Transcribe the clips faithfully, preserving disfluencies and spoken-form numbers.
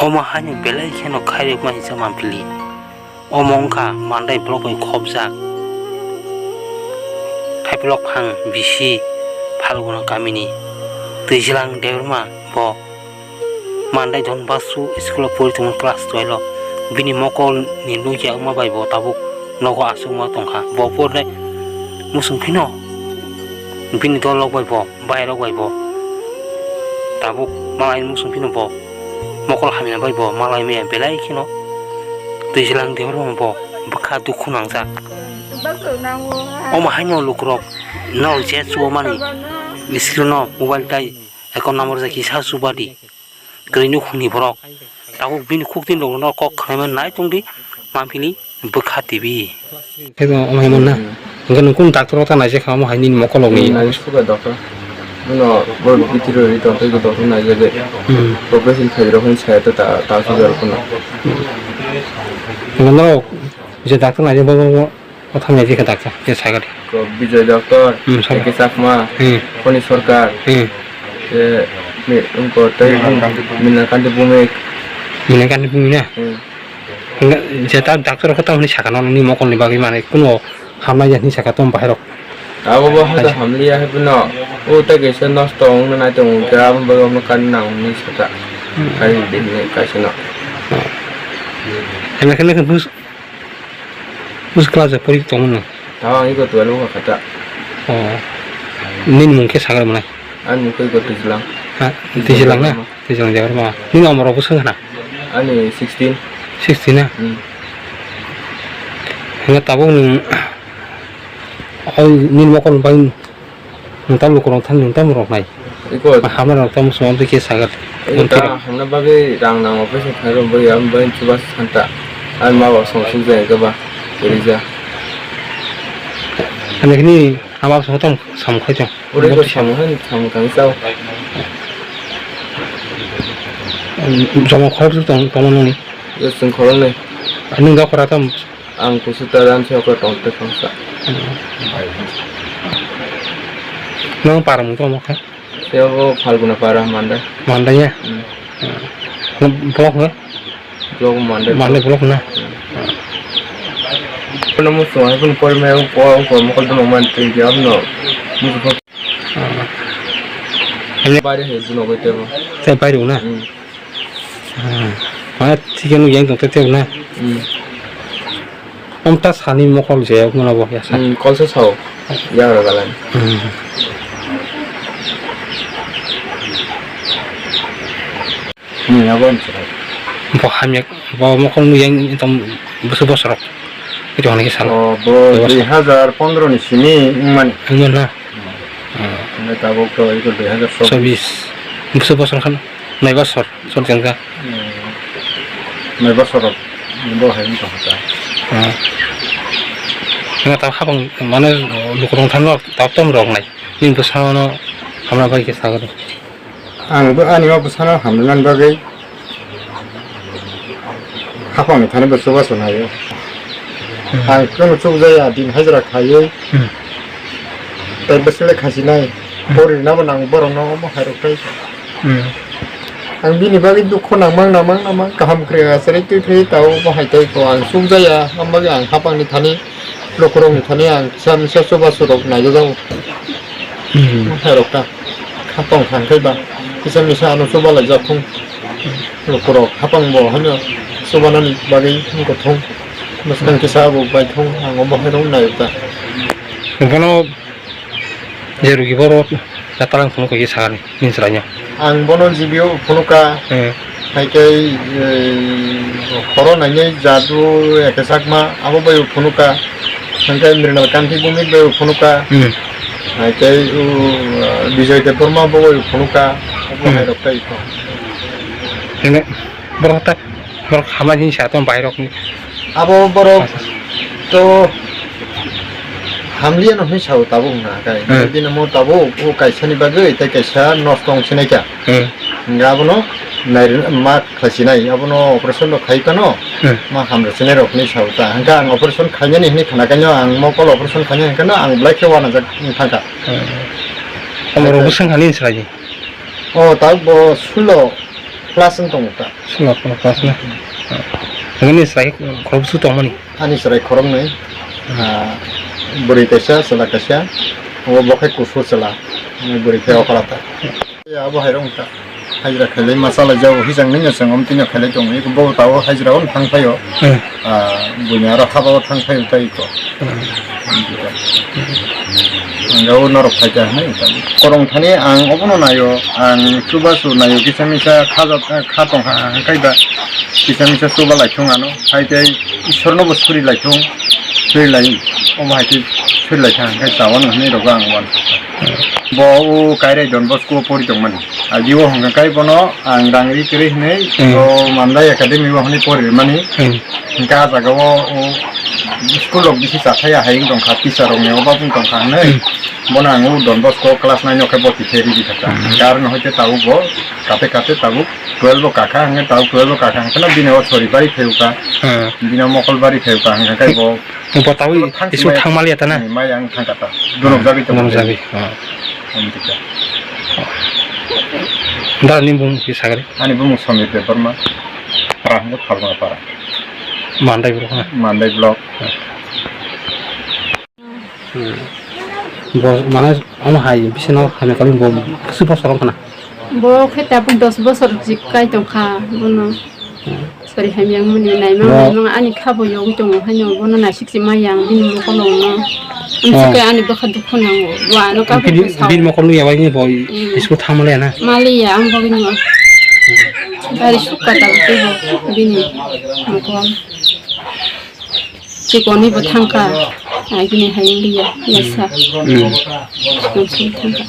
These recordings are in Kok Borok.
Omo haino belai kheno khairokma hisa manpili. Omo wngkha Mandai block bai khopjak Thaiplok phang bisi Phalguna kamini Twijlang Debbarma bo Mandai Don Bosco school o pori tongo class twelve o. Bini mokol ni nukya wngma bai bo tabuk nogo achukma tongkha. Bo pore musung phino bini dol rok bai bo, bai rok bai bo tabuk malai musung phino bo mokol hamya bai bo malai maya belai kheno Twijlang Debbarma bo bwkha dukhu nangjak. Omo haino lukurok norok je chuo mani screen o mobile tai account number jai kisa chuba di. Kwrwi nukhungni borok tabuk bini khuktwini rokno kok khwnaima nai tongdi, manpili bwkha T V. Khe bo omo hai manna. Hwnkhe nwng kunu doctor o ta naijak kha, omo hai nini mokol rok ni? Naijak suka doctor. Bono borok bithi rwi tong tei doctor naijak de. Hmm. Profession khai rok hin saya ta ta ta suka rok no. Hwnkhe norok je doctor naijak bo, bo, bo, O thang nai jikha daksa, je sagadi. Ko Bijoy Doctor, Hmm, sir. Eke Chakma, Hmm. Koni Sarkar, Hmm. je mi-, wngko tei Milakanti Bhumik. Milakanti Bhumik na? Hmm. Hwnkhe je ta doctor khe tamoni sakha nini mokolni bagwi manwi kuno hamnai ya hwnwi sakha tamo bahairok. Abo bo hada Acha. Hamliya hai phano. O tei kaisa nosto wngna nai tongo, hwnkhe abo bagwi omo kani nang hwnwi sakha. Hmm. Kani bini kaisa no. Hmm. Hwnwi khe, hwnwi khe bus-, Bus class o pori tongmano? Tamo iko twelve o kha ta. Oh. Nini mung khe sagar mwnai? Ani mung khe iko Twijlang. Ha, Twijlang na? Twijlang jagar ma. Nini omor bo swng khna? Ani sixteen. Sixteen na? Hmm. Hwnba tabuk nwng, o nini mokol bai Nwng tamo lukurok thani nwng tamo rwknai? Iko Hamya rok tamo songam twi khe sagar. Iko ta hamna bagwi rang nango, pesa thani rw bagwi, aboni bagwi chubachu santa. Ani ma ba song suk jaya khe ba kwrwija. Ani khini ama song tamo samung khai tong. Ore ko samung hai samung thani chao. Joma khorok tong tong nini. Yo sung khorok nai. Ani ga khora tam. Ang kusu ta dan se okra tong te khangsa. Nang param tong mo kha? Se obo Phalguna para Mandai. Mandai ya? Hmm. Nang block na? Block Mandai. Mandai block na? Hmm. Kono mo so ai pun kor me ko ko mo ko dono man te ya no. Bari he duno ko te mo. Te bari na? Hmm. Hmm. Mane thik khe nukya wng tong tei tei na. Hmm. Omta sani mokol je mano bo ya sa. Hmm, kolsa sao. Ya ora galan. Hmm. Hmm, abo ang sao. Bo hamya, bo mokol nukya wng tong bwswk bosorok. Itu hwnwi khe salo. Oh, bo Bosorok. Dui hazar pondro ni simi wngmani. Wngmani na? Hmm. Hmm. Hwnwi tabuk to iko dui hazar chobbish. Chobbish. Bwswk bosor khan? Nai bosor. Sor jang ja. Hmm. Nai bosor rok bo hai wng tong kha ta. Hmm. Nga ta habang mane lukurok thang rok ta tom rok nai. Nini bwsano hamna bai khe sagwi. Ang bo ani o bwsano hamrwna bagwi hapang ni thani bo chubachu naio. Hmm. Ang kunu chukjaya din hajra khaiwi. Hmm. Tei bwswk le khasinai. Hmm. Porinabo nang borokno omo hai rok tei. Hmm. Ang bini bagwi dukhu nangmang, nangmang, nangmang, kaham kwrwi achai twi phai tao, bo hai tei kho ang chukjaya, ang bagwi ang hapang ni thani, lukurok ni thani ang kisa misa chubachu rok naijago. Hmm. Hai rok ta, hapang thang khai ba, kisa misa ano chuba laijak thung, lukurok hapang bo hano chubanani bagwi wngkha thung, bwskang kisa abo bai thung, ang omo hai rok nai ta. Bono Je rugi borok jatalang phunuk khe sakani nini chwraino. Ang bono G B o phunuka, Hmm. Hai khe, eh, horo nainai jadu eke chakma, abo bai phunuka. Hingke Mrinal Kanti Bhumik bai phunuka. Hmm. Hai khe, uh, Bijoy Debbarma bo bai phunuka. Abo Hmm. hai rok tai kho. Hingke borok ta Borok hamya hini sa tong bairok ni. Abo borok to hamliya no hini sao tabuk na kai. Hmm. Bini mo tabuk o kaisa ni bagwi tei kaisa nosto wng sinai kha. Hmm. Hingke abono nai ma khlai sinai, abono operation rok khai phano Hmm. ma hamrw sinai rok hini sao ta. Hingke ang operation khainani hini khna kaino ang mokol operation khainani hingke no ang belai khe uanajak wng thangkha. Hmm. Omo rok bwswng hani swlai ni? O tabuk bo sulo. Class wng tongo ta. Sula polo class na. Nini chwrai khoroksu tongmani. Ani chwrai khoroknwi. Ah, bwrwi kaisa, chwla kaisa. O bo khai kuphur chwla. Ani bwrwi khai okra ta. Ya, abo hai rong ta. Hajra khailai ma chalai jao, hisang nini chwng om tino khailai tongo. Iko bo tao hajra on thang phaio. Hmm. Ah, bunya aro haba o thang phaio ta iko. Ang o norok phaikha hinwi tamo. Korong thani ang obono naio, ang chubachu naio, kisa misa kha jat, kha tongkha, hwnkhe ba kisa misa chuba laithung ano, hai tei Ishwarno bo suri laithung, suri lai, omo hai tei suri laikha, hwnkhe chawano hinwi rogo ang uansukha. Bo o Kairai Don Bosco o pori tongmani. Agi o hwnkhe kai bono ang rang ri kwrwi hinwi Hmm. o Mandai Academy o hinwi pori rwmani. Hmm. Hwnkhe ah jaga o, o school rok bisi chathai ya hai wng tongkha, teacher rok ni obab wng tongkha hinwi. Hmm. Bono ang o Don Bosco class nine o khe boti khe ridi thaka. Hmm. Hwnkhe aro no hoite tabuk bo kate kate tabuk twelve o kakha, hwnkhe tabuk twelve o kakha, hwnkhe no bini o sori bari phai uka. Hmm. Bini o mokol bari phai uka, hwnkhe kai bo Bo tabuk school thang isuk maya thang maliya ta na? Maya ang thang kata. Dunok jagwi tongo. Dunok jagwi. Ah. Ani bumung kisa sagari. Ani bumung Samir Debbarma. Para hwnkhe Phalguna para. Mandai block na? Mandai block. Hmm. Bo mana omo hai bisino hamya kami bo su bosor wng khna. Bo khe tabuk dos bosor jik kai tongkha bono. Hmm. Sori hamya wngmani naimang naimang ani khabo yogwi tongo haino bono naisik se maya ang bini mokol rokno. Amsike ani bwkha dukhu nango. Bo ano kabo bini mokol nuya bai ni bo school thang maliya na? Maliya ang bagwi nw. Gari sukha tabuk teibo bini mokol. Chikonwi bo thangkha. Agini hai wngya yasa. Hmm. Chikonwi thangkha.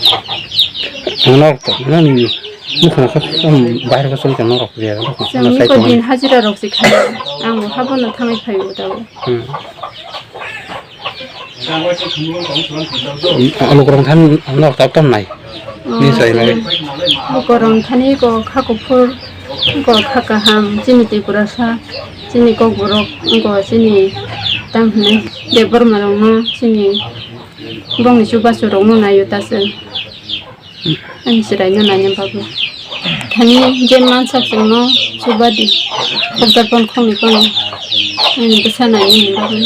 Ano to nani mukhang kha bahar ka choli tong norok ya. Chwngni ko din hajira rok se kha. Ang bo habono thangwi phaio tao. Hmm. Ano korong than norok tao ton nai. Ni sai nai. Bo korong thani ko kha kuphur, ko kha kaham, chini Tripurasa, chini kokborok, ko chini tang hwnwi Debbarma rokno, chini bongni chubachu rokno naio ta chwng. Ani chwraino naina bagwi. Thani je mansak chwngno chubadi. Khobjapon khongni kono. Ani bwsa nainani bagwi.